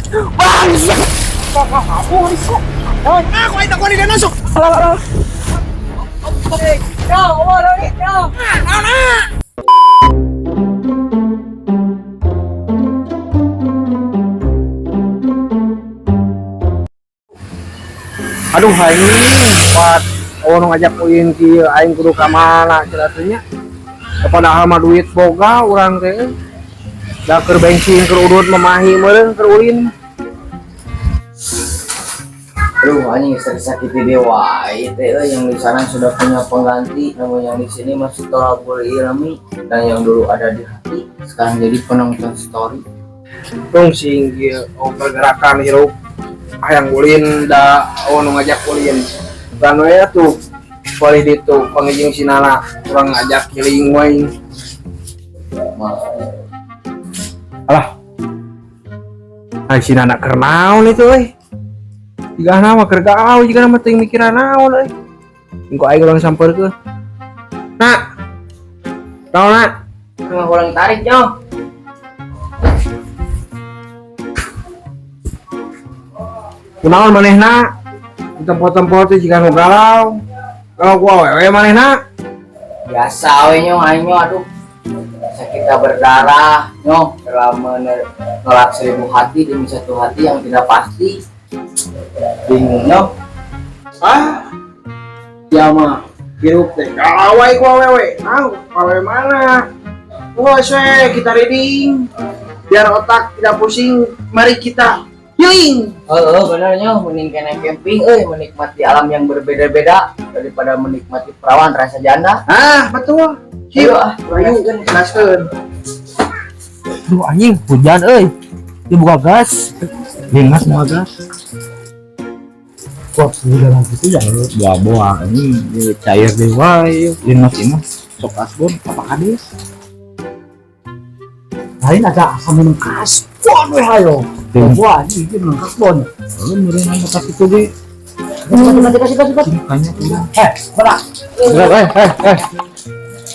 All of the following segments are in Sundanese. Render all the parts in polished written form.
Bangsa. Aku aing tak wani dan masuk. Alah, alah. Yo, yo, yo. Aduh aing, pat oh nu ngajak ulin kieu aing kudu ka mana cenah teh nya. Padahal mah duit boga urang teh. Da keur bensin keur udut mamahi meureun keur ulin. Aduh, anjing tersakiti dewa teh euy, yang di sana sudah punya pengganti, namun yang di sini masih tolak ilmi, dan yang dulu ada di hati sekarang jadi penonton story. Tung sing kieu oh pergerakan hirup hayang ulin da oh nu ngajak ulin. Dan we tuh balik ditu pangijing si Nana urang ngajak healing we. Maaf. Alah. Ai si Nana keur naon itu euy? Jigana mah keur gaul, jigana mah teuing mikiran naon euy. Engko aing urang sampeurkeun. Nak. Naon, Nak? Cuma kurang tarik, nyo. Kunaon manehna? Di tempo-tempo teh jiga nu galau. Galau ku awewe manehna. Biasa we nyo, aing nyo, aduh. Sakitnya berdarah, nyo, telah menolak 1000 hati demi satu hati yang tidak pasti. Bingung nyo. Ah. Ya mah hirup teh galau wae ku awewe. Naon, awewe mana? Wah, kita reading. Biar otak tidak pusing, mari kita healing. Oh, bener nyo, mending kena camping, euy, menikmati alam yang berbeda-beda daripada menikmati perawan rasa janda. Ah, betul. Ayo, ah, Ayo, gaskeun. Duh anjing, hujan euy. Dia buka gas. Lingas buka gas. Wah, hujan gitu ya. Buah-buah ini dia cair deh wae. Lingas ini sok asbon apa kades? Lain ada asam minum kasbon we hayo. Wah, ini minum kasbon. Oh, meureun anu ka kitu ge. Kasih kasih kasih kasih. Kayaknya tuh. Eh, berapa? Eh.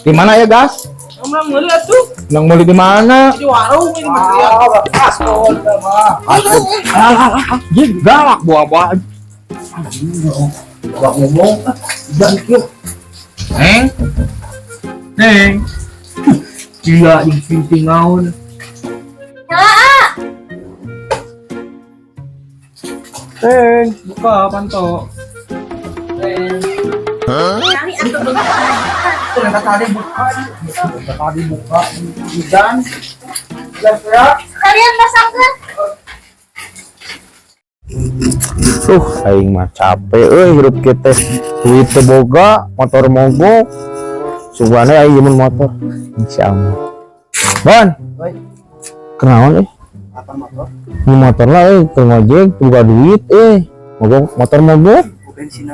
Di mana ya, gas? Menang meuli atuh. Nang meuli di mana? Di warung ini mah teriak. Kasbon mah. Asbon. Alah, Jing galak buah-buah. Bawa ngomong, dan kieu. Neng. Neng. Gila jeung sinting naon. Neng, buka panto. Kali atuh begitu. Ternyata tadi buka, tadi buka hujan. Jelas ya. Kalian pasangkeun. Aing mah capek euy hirup kita. Duit teu boga, motor mogok. Subhanallah aing nyeun motor. Insyaallah. Bon. Oi. Kenaon euy? Apa motor? Ini motor lah euy, keur ngojek teu boga duit euy. Mogok motor mogok. Bensin.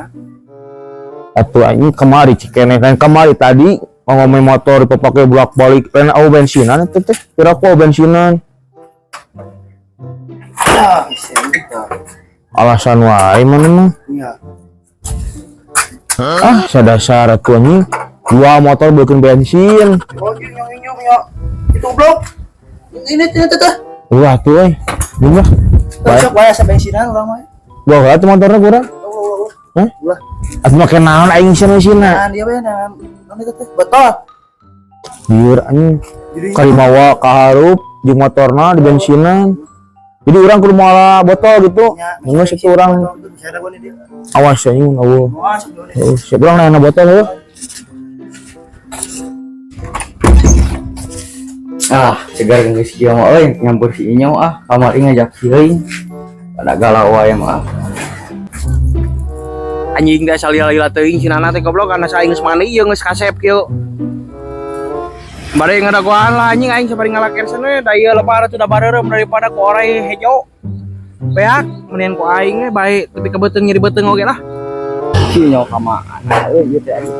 Atuh anjing kemari cikene kan kemari tadi ngomongin motor dipake bolak-balik lain au bensinan itu teh kira aku au bensinan. Ah, bisa gitu. Alasan wae mana mah. Iya. Ah, sadasar atuh anjing. Dua motor beukeun bensin. Oh, yang ini ya. Itu blok. Ini ini tuh. Wah tuh euy. Ini lah. Bae. Sok wae asa bensinan urang mah. Gua heula tuh motorna kurang. Oh, Hah? Ulah. Atuh make naon aing sieun-sieunna. Nah, dia we nah. Itu teh. Betul. Biur anjing. Jadi Kali mawa ka harup jeung motorna di bensinan. Jadi urang kudu mawa botol gitu. Geus itu urang awas anjing eueuh. Heeh, siap urang nanya botol heuh. Ah, segar geus kieu mah euy, nyampur si Inyo ah, kamari ngajak si euy. Pada galau wae mah. Anjing da salila-lila teuing si Nana teh goblok karena saing geus mandi ieu geus kasep kieu. Bari ngadagoan lah anjing aing sabari ngalaker we da ieu lebar atuh da bareureum daripada ku orai hejo. Beak mendingan ku aing we bae tapi ka beuteung nyeri beuteung oge lah. Si Inyo ka mana euy ieu teh aduh.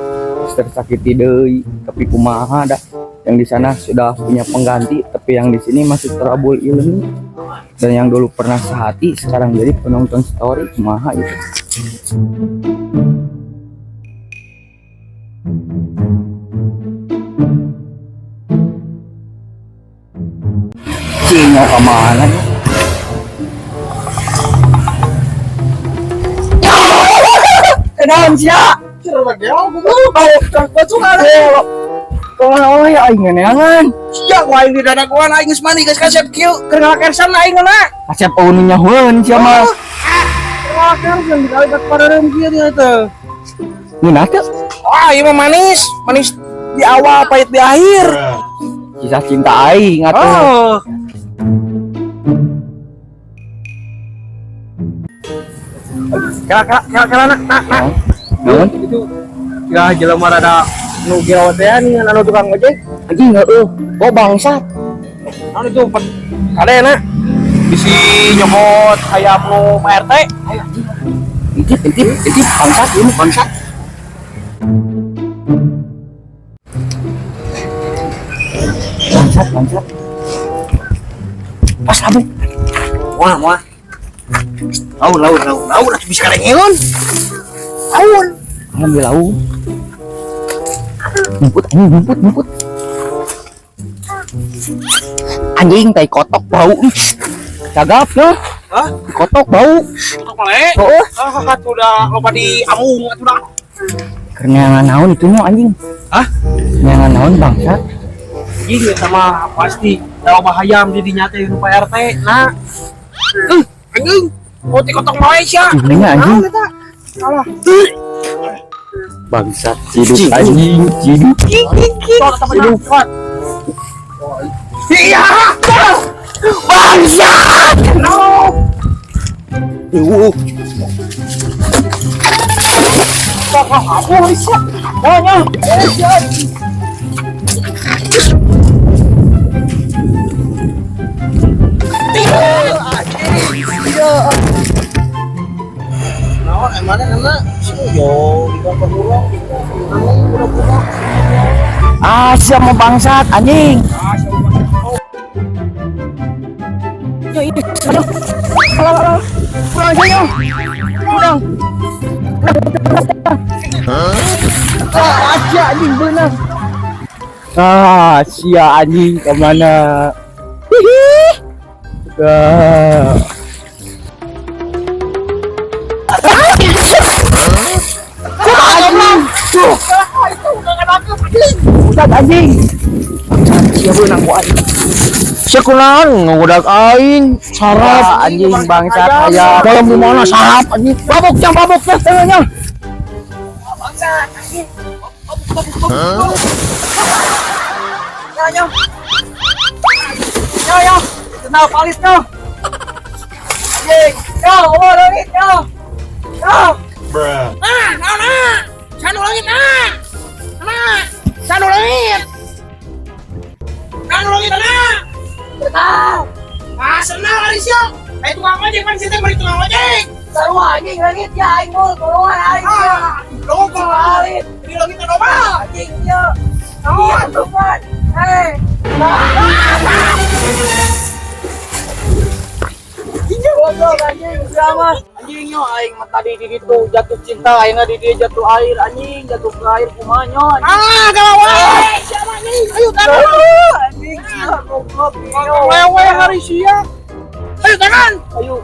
Geus tersakiti deui, tapi kumaha dah. Yang di sana sudah punya pengganti, tapi yang di sini masih terabul ilmu. Dan yang dulu pernah sehati sekarang jadi penonton story, kumaha itu. Si Inyo ka mana nih? Naon sia? Kau aing ngeneangan. Sia ku aing di dadaguan aing geus mandi geus kasep kieu keur ngalakersan aing na. Kasep eueuh nu nyahoeun sia mah. Ngalakersan dikali kat pareum kieu dia teh. Ngeunah teu? Wah, ieu mah manis, manis di awal pahit di akhir. Kisah cinta aing atuh. Oh. Kela kela kela kela nak nak nak. Naon? Itu ya jelema rada nu gila teh nih anu tukang ojek. Anjing heueuh. Oh bangsat. Naon itu kade na. Bisi nyokot hayam nu Pak RT. Ayo anjing. Intip intip intip bangsat ini bangsat. Bangsat bangsat. Pas abu. Wah, wah. Laun, laun, laun, laun, atuh bisa kalengeun. Laun. Ambil lau. Ngumput anjing ngumput ngumput. Anjing tai kotok bau. Cagap ya. Hah? Kotok bau. Kotok male. Heeh. Ah, atuh dah loba di amung atuh dah. Keur neangan naon itu nya anjing. Hah? Neangan naon bangsat. Ini sama pasti kalau hayam di dinya teh nu Pak RT. Nah. Anjing. Oh, ti kotok Malaysia. Gimana anjing? Naon eta? Alah. Bangsat ciduk anjing ciduk. Ciduk. Iya. Bangsat. No. Aku bisa. Nyonya. Naon emangnya karena yo di kantor urang udah. Ah, siapa mau bangsat anjing. Yo, ini. Aduh. Alah, alah. Kurang aja, yo. Kurang. Ah, aja anjing benar. Ah, sia anjing kemana? Hihi. Ah. Anjing. Tuh. Udah anjing. Sia beunang ku aing. Sia kunaon ngudak aing sarap Ah, anjing bangsat hayam. Bayam di mana sarap anjing. Babuk jang babuk teh tengahnya. Nyo nyo. Nyo nyo. Kenal palit nyo. Anjing. Nyo, oh leungit nyo. Nyo. Nah, nah, nah. Sanu leungit nah. Nah, sanu leungit. Sanu leungit nah. Tenang. Ah, senang ari sia. Eh tukang ojek pan sia teh bari tukang ojek. Sarua anjing leungit ya aing mul tolongan aing. Ah, loba. Palit. Di leungit teh loba. Anjing ya. Iya, tuh. Eh. Goblok anjing siapa? Anjing nyo aing mah tadi di ditu jatuh cinta aing di dia jatuh air anjing jatuh ke air kumaha nyo anjing. Ah, galawa. Siapa anjing? Ayo tangan. Anjing sia goblok nyo. Wewe hari sia. Ayo tangan. Ayo.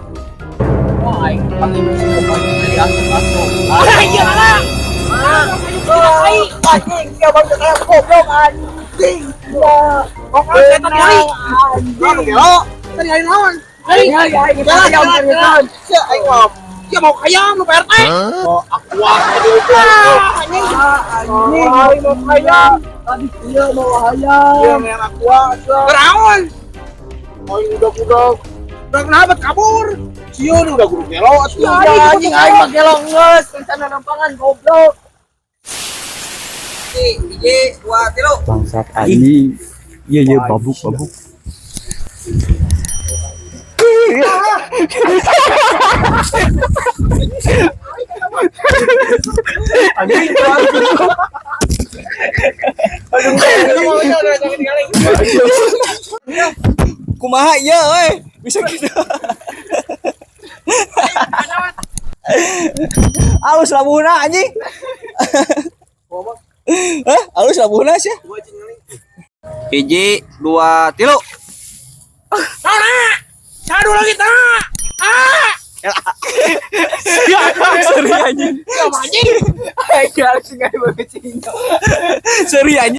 Wah aing panggil si anjing dari asup-asup. Ah, iya lah. Ah, Anjing sia bangsat aing goblok anjing. Pokoknya saya tadi hari. Anjing. Gelo. Tadi hari naon? Hari. Ya ya aing Jalan, jalan. Sia aing mah. Sia mau kaya nu Pak RT. Oh, aqua tadi itu. Anjing. Anjing. Aing mau kaya. Tadi dia mau hayam. Iya, main aqua. Kerawan. Aing udah-udah. Udah kenapa kabur? Sieun udah guru gelo atuh. Ya anjing aing mah gelo geus, rencana nampangan goblok. Hiji, dua, tilu. Bangsat anjing. Iya iya babuk babuk. Kumaha ieu euy bisa gitu. Alus labuhna anjing. Hah, alus labuhna sia. Hiji, dua, tilu. Sadu lagi tak. Ah. Seri anjing. Anjing. Aing harus nggak banget. Sorry anjing.